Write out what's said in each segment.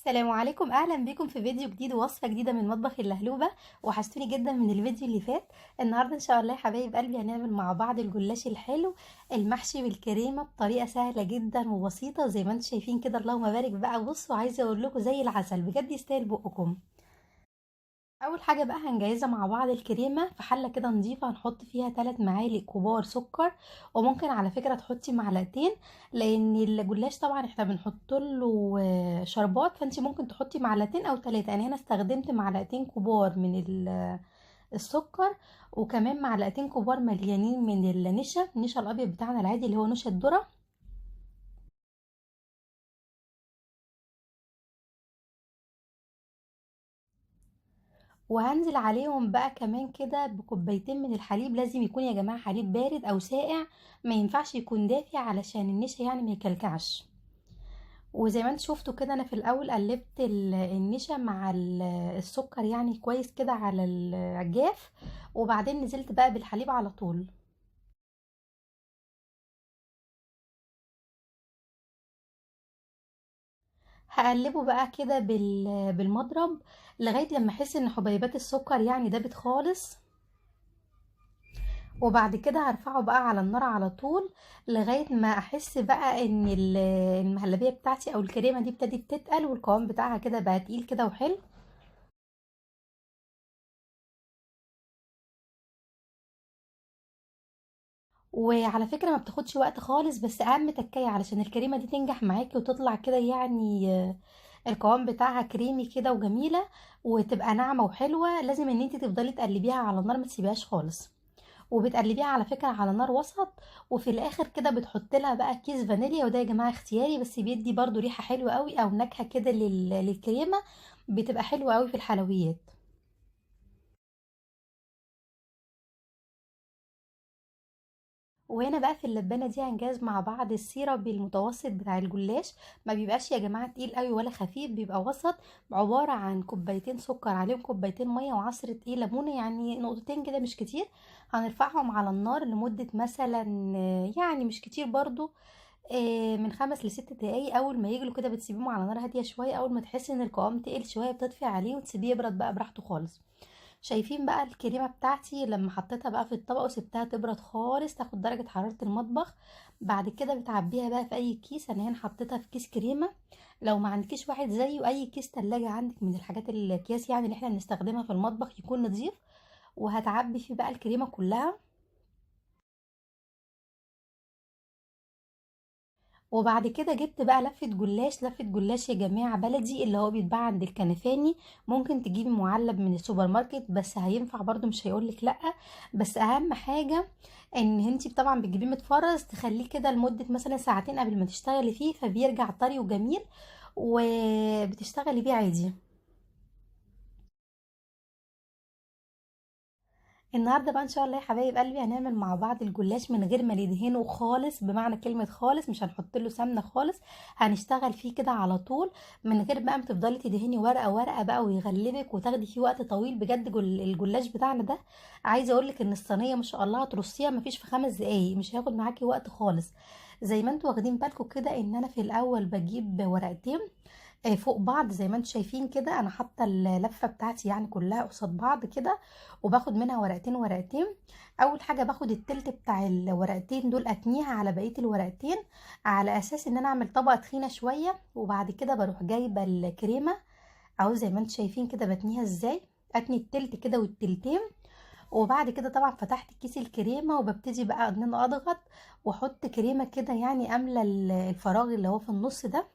السلام عليكم، اهلا بكم في فيديو جديد ووصفه جديدة من مطبخ اللهلوبه. وحشتوني جدا من الفيديو اللي فات. النهارده ان شاء الله يا حبايب قلبي هنعمل مع بعض الجلاش الحلو المحشي بالكريمه بطريقة سهلة جدا وبسيطة، زي ما انتم شايفين كده. اللهم بارك بقى. بصوا عايزه اقول لكم زي العسل بجد، يستاهل بقكم. اول حاجة بقى هنجهزها مع بعض الكريمة. في حله كده نظيفة هنحط فيها 3 معالق كبار سكر، وممكن على فكرة تحطي معلقتين، لان الجلاش طبعا احنا بنحط له شربات، فانت ممكن تحطي معلقتين او 3. انا هنا استخدمت معلقتين كبار من السكر، وكمان معلقتين كبار مليانين من النشا، النشا الابيض بتاعنا العادي اللي هو نشا الذرة. وهنزل عليهم بقى كمان كده بكوبايتين من الحليب. لازم يكون يا جماعة حليب بارد او ساقع، ما ينفعش يكون دافي علشان النشا يعني ما يكلكعش. وزي ما انتم شفتوا كده انا في الاول قلبت النشا مع السكر يعني كويس كده على الجاف، وبعدين نزلت بقى بالحليب على طول. هقلبه بقى كده بالمضرب لغاية لما احس ان حبيبات السكر يعني دابت خالص، وبعد كده هرفعه بقى على النار على طول لغاية ما احس بقى ان المهلبية بتاعتي او الكريمة دي ابتدت تتقل، والقوام بتاعها كده بقى تقيل كده وحلو. وعلى فكرة ما بتاخدش وقت خالص، بس اهم تكاية علشان الكريمة دي تنجح معاكي وتطلع كده يعني القوام بتاعها كريمي كده وجميلة وتبقى ناعمة وحلوة، لازم ان انت تفضلي تقلبيها على النار، ما تسيبيهاش خالص. وبتقلبيها على فكرة على نار وسط، وفي الاخر كده بتحط لها بقى كيس فانيليا، وده يا جماعة اختياري بس بيدي برضو ريحة حلوة قوي او نكهة كده للكريمة، بتبقى حلوة قوي في الحلويات. وهنا بقى في اللبانه دي هنجهز مع بعض ال syrup المتوسط بتاع الجلاش. ما بيبقاش يا جماعة تقيل قوي ولا خفيف، بيبقى وسط، عبارة عن كوبايتين سكر عليهم كوبايتين مية وعصره ليمونه، يعني نقطتين كده مش كتير. هنرفعهم على النار لمدة مثلا يعني مش كتير برضو، من 5 ل6 دقايق. اول ما يجلوا كده بتسيبيهم على نار هادية شوية، اول ما تحسي ان القوام تقل شوية بتطفي عليه وتسيبيه يبرد بقى براحته خالص. شايفين بقى الكريمة بتاعتي لما حطيتها بقى في الطبق وسبتها تبرد خالص، تاخد درجه حرارة المطبخ. بعد كده بتعبيها بقى في اي كيس. انا هنا حطيتها في كيس كريمة، لو ما عندكيش واحد زيه اي كيس تلاجة عندك من الحاجات الاكياس يعني اللي احنا بنستخدمها في المطبخ يكون نظيف، وهتعبي فيه بقى الكريمة كلها. وبعد كده جبت بقى لفة جلاش، لفة جلاش يا جماعة بلدي اللي هو بيتباع عند الكنفاني، ممكن تجيبي معلب من السوبر ماركت بس هينفع برضو، مش هيقولك لأ. بس اهم حاجة ان انتي طبعا بتجيبيه متفرز، تخليه كده لمدة مثلا ساعتين قبل ما تشتغلي فيه، فبيرجع طري وجميل وبتشتغلي بيه عادي. النهارده بقى ان شاء الله يا حبايب قلبي هنعمل مع بعض الجلاش من غير ما ندهنه خالص، بمعنى كلمة خالص مش هنحط له سمنه خالص، هنشتغل فيه كده على طول من غير بقى ما تفضلي تدهني ورقة ورقة بقى ويغلبك وتاخدي فيه وقت طويل. بجد الجلاش بتاعنا ده عايزه اقول لك ان الصينية ما شاء الله هترصيها ما فيش في 5 دقايق، مش هياخد معاكي وقت خالص. زي ما انتوا واخدين بالكم كده ان انا في الاول بجيب ورقتين فوق بعض زي ما انتم شايفين كده، انا حاطه اللفة بتاعتي يعني كلها قصاد بعض كده، وباخد منها ورقتين ورقتين. اول حاجة باخد التلت بتاع الورقتين دول اتنيها على بقية الورقتين على اساس ان انا اعمل طبقه تخينة شوية، وبعد كده بروح جايبه الكريمة اهو زي ما انتم شايفين كده بتنيها ازاي، اتني التلت كده والتلتين. وبعد كده طبعا فتحت كيس الكريمة وببتدي بقى ان انا اضغط واحط كريمة كده يعني املى الفراغ اللي هو في النص ده.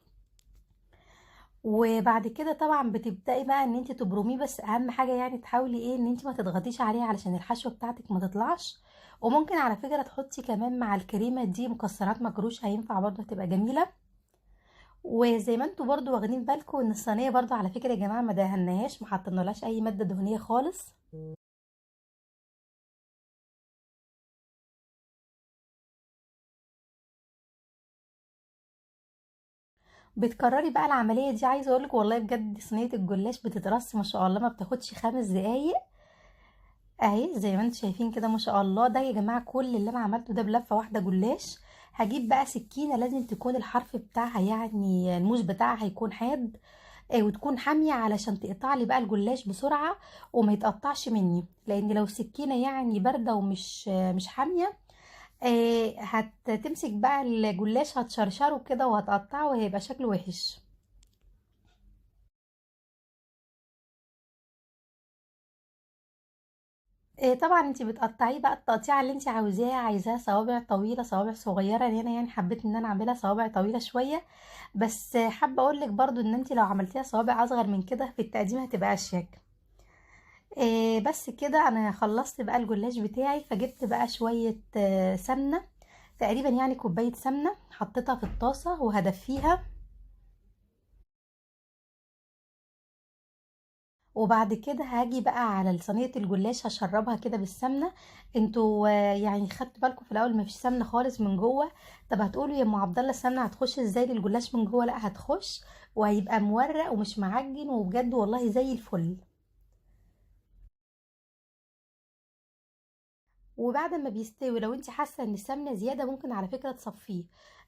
وبعد كده طبعا بتبداي بقى ان انت تبرميه، بس اهم حاجة يعني تحاولي ان انت ما تضغطيش عليه علشان الحشوه بتاعتك ما تطلعش. وممكن على فكرة تحطي كمان مع الكريمة دي مكسرات مجروش، هينفع برضه هتبقى جميلة. وزي ما انتوا برضه واخدين بالكم ان الصينية برضه على فكرة يا جماعة ما دهناهاش، ما حطينالهاش اي مادة دهنية خالص. بتكرري بقى العملية دي. عايزه اقولك والله بجد صينية الجلاش بتترص ما شاء الله، ما بتاخدش 5 دقايق اهي زي ما انتم شايفين كده ما شاء الله. ده يا جماعة كل اللي انا عملته ده بلفه واحدة جلاش. هجيب بقى سكينة لازم تكون الحرف بتاعها يعني الموز بتاعها هيكون حاد، وتكون حامية علشان تقطع لي بقى الجلاش بسرعة وما يتقطعش مني، لان لو السكينة يعني باردة ومش مش حامية هتمسك بقى الجلاش هتشرشره كده وهتقطعه وهيبقى شكله وحش. طبعا انت بتقطعيه بقى التقطيعه اللي انت عاوزاها، عايزاها صوابع طويلة صوابع صغيرة. هنا يعني حبيت ان انا اعملها صوابع طويلة شوية، بس حابة اقول لك برضو ان انت لو عملتيها صوابع اصغر من كده في التقديم هتبقى اشيك. بس كده انا خلصت بقى الجلاش بتاعي. فجبت بقى شوية سمنه، تقريبا يعني كوباية سمنه، حطيتها في الطاسه وهدفيها. وبعد كده هاجي بقى على صينية الجلاش هشربها كده بالسمنه. انتوا يعني خدتوا بالكم في الاول مفيش سمنه خالص من جوه. طب هتقولوا يا ام عبد الله السمنة هتخش ازاي للجلاش من جوه؟ لا هتخش وهيبقى مورق ومش معجن، وبجد والله زي الفل. وبعد ما بيستوي لو انت حاسه ان السمنة زيادة ممكن على فكرة تصفية.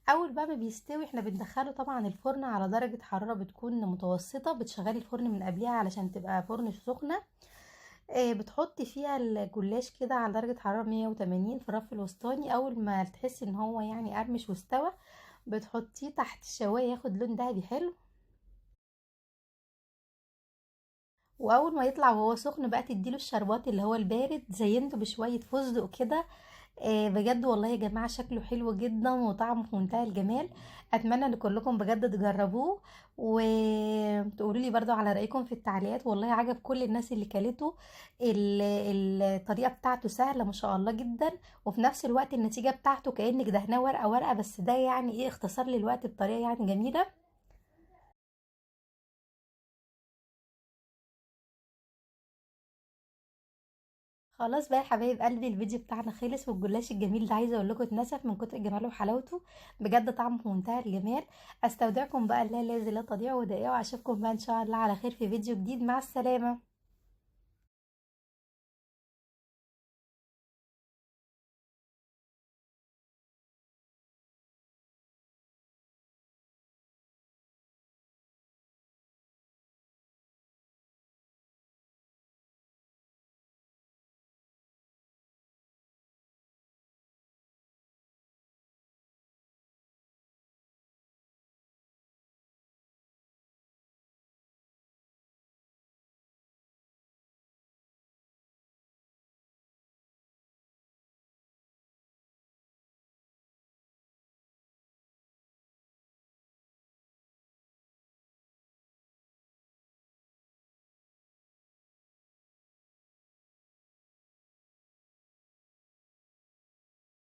اول بقى ما بيستوي احنا بندخله طبعا الفرن على درجه حرارة بتكون متوسطه، بتشغلي الفرن من قبلها علشان تبقى فرن سخنة. بتحطي فيها الجلاش كده على درجه حرارة 180 في الرف الوسطاني. اول ما تحسي ان هو يعني قرمش واستوى بتحطيه تحت الشوايه ياخد لون ذهبي حلو. واول ما يطلع وهو سخن بقى تديله الشربات اللي هو البارد، زينته بشوية فستق كده. بجد والله يا جماعة شكله حلو جدا وطعمه في منتهى الجمال. اتمنى ان كلكم بجد تجربوه وتقولوا لي برضو على رايكم في التعليقات. والله عجب كل الناس اللي كلته. الطريقة بتاعته سهلة ما شاء الله جدا، وفي نفس الوقت النتيجة بتاعته كانك دهناه ورقة ورقة، بس ده يعني ايه اختصار للوقت بطريقة يعني جميلة. خلاص بقى يا حبايب قلبي الفيديو بتاعنا خلص، والجلاش الجميل ده عايزه اقول لكم اتنسف من كتر جماله وحلاوته، بجد طعمه في منتهى الجمال. استودعكم بقى الله الذي لا تضيع ودائعه، واشوفكم بقى ان شاء الله على خير في فيديو جديد. مع السلامة.